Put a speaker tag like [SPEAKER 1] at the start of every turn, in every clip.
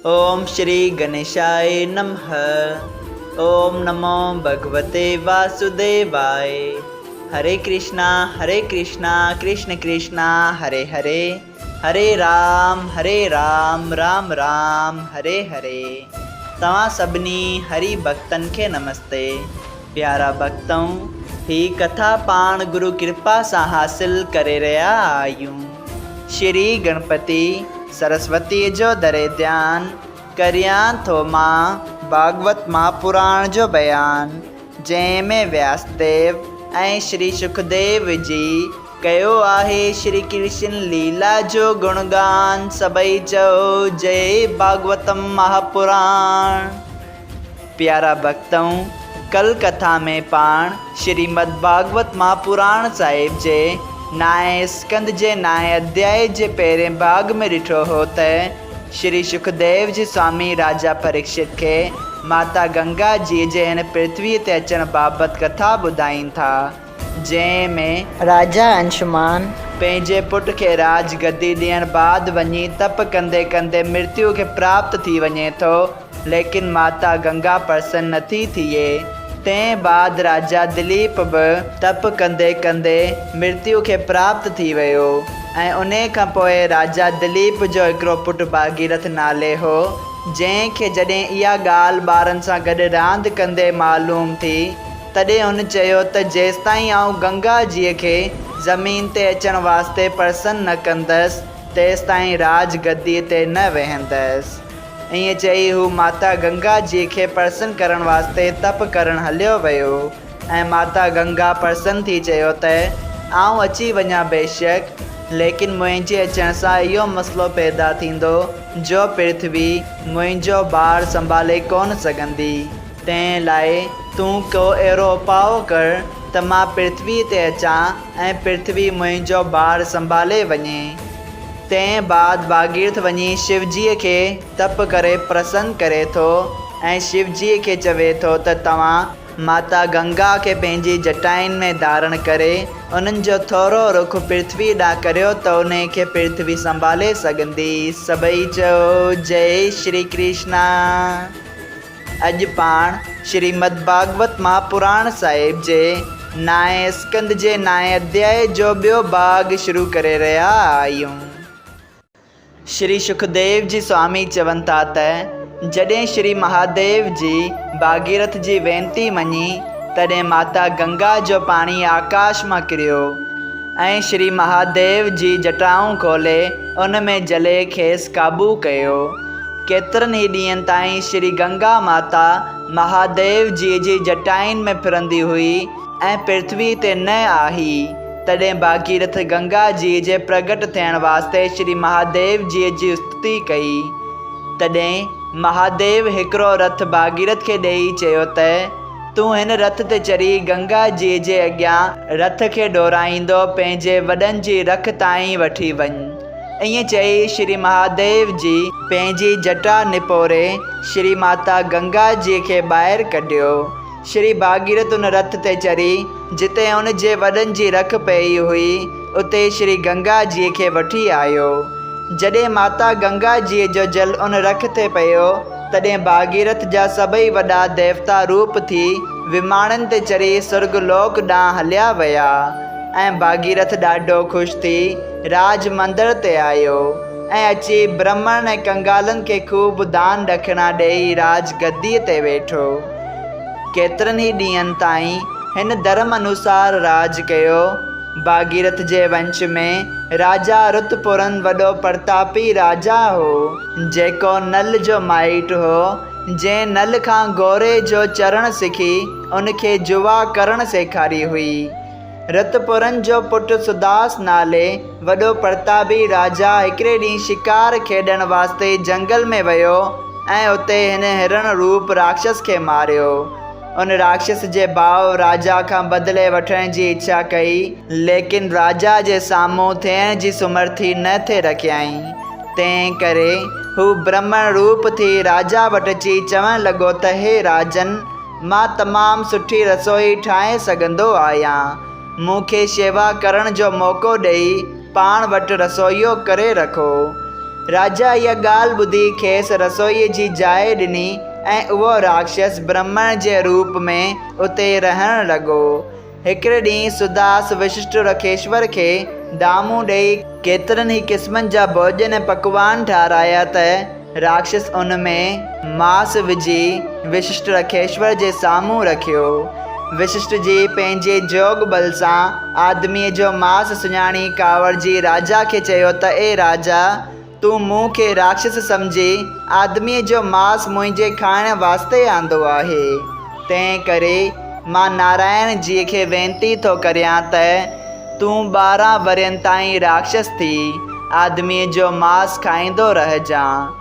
[SPEAKER 1] اوم شري گنيشاء نمھ اوم نمو ڀڳوتي واسوديواء هري ڪرشنا هري ڪرشنا ڪرشن ڪرشنا هري هري هري رام هري رام رام رام هري هري توهان سڀني هري ڀڳتن کي نمستي پيارا ڀڳتؤ هي ڪٿا پاڻ گرو ڪرپا سان حاصل ڪري رهيا آهيون. شري گڻپتي سرسوتيء جو ڌري ڌيان، ڪريان ٿو مان ڀاڳوت مهاپراڻ جو بيان، جنهن ۾ وياس ديو ۽ شري شڪديو جي ڪيو آهي شري ڪرشن ليلا جو گڻگان، سڀئي چئو جئي ڀاڳوتم مهاپراڻ. پيارا ڀڳتؤ! ڪل ڪٿا ۾ پاڻ شريمد ڀاڳوت مهاپراڻ صاحب جي نائين اسڪنڌ جي نائين اڌيائي جي پهرين ڀاڳ ۾ ڏٺو هو ته شري شڪديو جي سوامي راجا پريڪشت کي ماتا گنگا جيء جي هن پرٿويء تي اچڻ بابت ڪٿا ٻڌائين ٿا. جنهن ۾.
[SPEAKER 2] راجا انشومان.
[SPEAKER 1] پنهنجي پٽ کي راج گدي ڏيڻ بعد وڃي تپ ڪندي ڪندي مرتيو کي پراپت ٿي وڃي ٿو، ليڪن ماتا گنگا پرسن نٿي ٿئي. تنهن بعد راجا دليپ به تپ ڪندي ڪندي مرتيو کي پراپت ٿي ويو ۽ انهي کان پوء راجا دليپ جو هڪڙو پٽ ڀاگيرٿ نالي هو، جنهن کي جڏهن اها ڳالهه ٻارن سان گڏ راند ڪندي معلوم ٿي، تڏهن هن چيو ته جيستائين آئون گنگا جيء کي زمين تي اچڻ واسطي پرسن نه ڪندس، تيستائين راج گديء تي نه ويهندس. ائين چئي هو ماتا گنگا جيء کي پرسن ڪرڻ واسطي تپ ڪرڻ هليو ويو ۽ ماتا گنگا پرسن ٿي چيو ته آئون اچي وڃان بيشڪ، ليڪن منهنجي اچڻ سان اهو مسئلو پيدا ٿيندو جو پرٿوي منهنجو بار سنڀالي ڪونه سگهندي. تنهن لاء تون ڪو اهڙو اپاء ڪر ته مان پرٿويء تي اچان ۽ پرٿوي منهنجو بار سنڀالي وڃي. تنهن بعد ڀاڳيرٿ وڃي شوجيء کي تپ ڪري پرسن ڪري ٿو ۽ شوجيء کي چوي ٿو ته توهان ماتا گنگا کي پنهنجي جٽائن ۾ ڌارڻ ڪري انهن جو ٿورو رخ پرٿويء ڏانهن ڪريو ته انهي کي پرٿوي سنڀالي سگهندي. سڀئي چئو جئي شري ڪرشنا. اڄ پاڻ شريمد ڀاڳوت مهاپراڻ صاحب جي نائين اسڪنڌ جي نائين اڌيائي جو ٻيو ڀاڳ شروع ڪري رهيا آهيون. شري شڪديو جي سوامي چون ٿا ته جڏهن شري مهاديو جي ڀاڳيرٿ جي وينتي مڃي تڏهن ماتا گنگا جو پاڻي آڪاش مان ڪريو ۽ شري مهاديو جي جٽائون کولي ان ۾ جلي کيس قابو ڪيو. ڪيترن ئي ڏينهن تائين شري گنگا ماتا مهاديو جيء جي جٽائن ۾ ڦرندي هئي ۽ پرٿوي تي نه آهي، تڏهن ڀاگيرٿ گنگا جيء جي پرگٽ ٿيڻ واسطي شري مهاديو جيء جي استتي ڪئي. تڏهن مهاديو هڪڙو رٿ ڀاگيرٿ کي ڏيئي چيو ته، تون هن رٿ تي چڙهي گنگا جيء جي اڳيان رٿ کي ڊوڙائيندو پنهنجي وڏن جي رک تائين وٺي وڃ. ائين چئي شري مهاديو جي پنهنجي جٽا نپوري شري ماتا گنگا جي کي ٻاهر ڪڍيو. شري ڀاڳيرٿ ان رٿ تي چڙهي جتي ان جي وڏن جي رک پيئي هئي اتي شري گنگا جي کي وٺي آيو. جڏهن ماتا گنگا جي جو جل ان رک تي پيو تڏهن ڀاڳيرٿ جا سڀئي وڏا ديوتا روپ ٿي وماڻن تي چڙهي سرڳ لوڪ ڏانهن هليا ويا ۽ ڀاڳيرٿ ڏاڍو خوش ٿي راج مندر تي آيو ۽ اچي برهمڻ ۽ ڪنگالن کي خوب دان ڏکڻا ڏيئي راج گديء تي ويٺو. ڪيترن ئي ڏينهن تائين هن ڌرم انوسار راڄ ڪيو. ڀاڳيرٿ جي ونش ۾ راجا رتپورن وڏو پرتاپي راجا هو، جيڪو نل جو مائٽ هو، جنهن نل کان گوري جو چرڻ سکي ان کي جوا ڪرڻ سيکاري هئي. رتپورن جو پٽ سداس نالي وڏو پرتابي راجا هڪڙي ڏينهن شڪار کيڏڻ واسطي جهنگل ۾ ويو ۽ اتي هن هرڻ روپ راڪشس کي ماريو. ان راڪشس جي ڀاء راجا کان بدلي وٺڻ جي اڇا ڪئي، ليڪن راجا جي سامهون ٿيڻ جي سمرٿي نه ٿي رکيائين، تنهن ڪري هو برهمڻ روپ ٿي راجا وٽ اچي چوڻ لڳو ته هي راجن! مان تمام سٺي رسوئي ٺاهي سگهندو آهيان. مون کي شيوا ڪرڻ جو موقعو ڏئي پاڻ وٽ رسوئيو ڪري رکو. راجا اها ڳالهه ٻڌي کيس رسوئيء جي جاء ڏني ۽ اهو راڪشس برهمڻ جي روپ ۾ اتي رهڻ لڳو. هڪڙي ڏينهن سوداس وششٽ رکيشور کي دامون ڏيئي ڪيترن ئي قسمن جا ڀوڄن ۽ پڪوان ٺارايا ته راڪشس ان ۾ ماس وجهي وششٽ رکيشور جي سامهون رکيو. وششٽ جي پنهنجي جوڳ ٻل سان آدميء جو ماس سڃاڻي ڪاوڙجي راجا کي چيو ته اي راجا! تون مون کي راڪشس سمجهي آدميء جو ماس منهنجي کائڻ واسطي آندو آهي. تنهن ڪري مان نارائڻ جيء کي وينتي ٿو ڪريان ته تون 12 ورهين تائين راڪشس ٿي آدميء جو ماس کائيندو رهجان.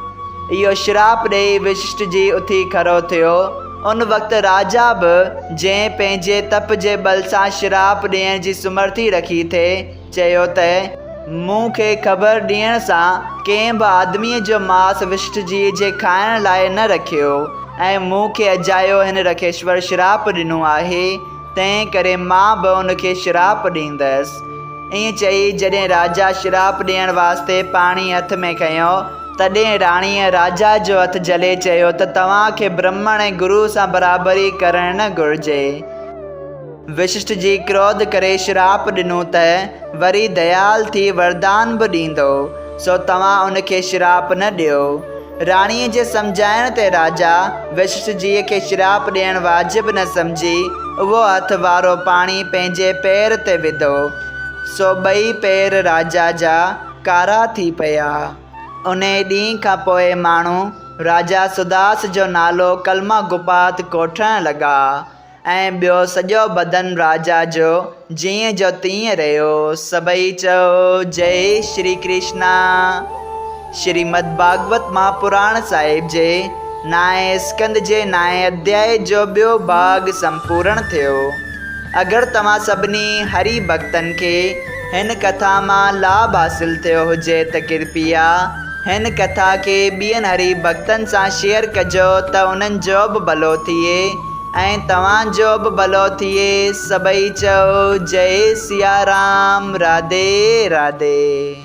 [SPEAKER 1] اهو شراپ ڏيئي وششٽ جي اٿي کڙو ٿيو. ان وقت راجا به، جنهن پنهنجي تپ جي ٻل سان شراپ ڏيڻ جي سمرٿي رکي ٿي، چيو ته، مون کي خبر ڏيڻ سان ڪنهن به آدميء جو ماس وشٽجيء جي کائڻ لاء نه رکيو ۽ مون کي اجايو هن رکيشور شراپ ڏنو آهي، تنهن ڪري مان به ان کي شراپ ڏيندس. ائين چئي جڏهن راجا شراپ ڏيڻ واسطي پاڻي هٿ ۾ کنيو، تڏهن راڻيء راجا جو هٿ جهلي چيو ته توهان کي برهمڻ ۽ گروء سان برابري ڪرڻ نه گهرجي. وششٽ جي ڪروڌ ڪري شراپ ڏنو ته وري ديال ٿي وردان به ڏيندو، سو توهان ان کي شراپ نه ڏيو. راڻيء جي سمجهائڻ تي راجا وششٽ جيء کي شراپ ڏيڻ واجب نه سمجهي اهو هٿ وارو پاڻي پنهنجي پير تي وڌو، سو ٻئي پير راجا جا ڪارا ٿي پيا. انهيء ڏينهن کان پوء ماڻهو راجا سوداس جو نالو ڪلما گپات ڪوٺڻ لڳا ۽ ٻيو سڄو بدن راجا جو جيئن جو تيئن رهيو. سڀئي چئو، جئي شري ڪرشنا. شريمد ڀاڳوت مهاپراڻ صاحب جي نائين اسڪنڌ جي نائين اڌيائي جو ٻيو ڀاڳ سمپورڻ ٿيو. اگر توهان سڀني هري ڀڳتن کي هن ڪٿا مان لاڀ حاصل ٿيو هجي ته ڪرپيا هن ڪٿا کي ٻين هري ڀڳتن سان شيئر ڪجو ته انهن جو به ڀلو ٿئي ۽ توهان جو به ڀلو ٿئي سڀئي چئو جئي سيارام راڌي راڌي.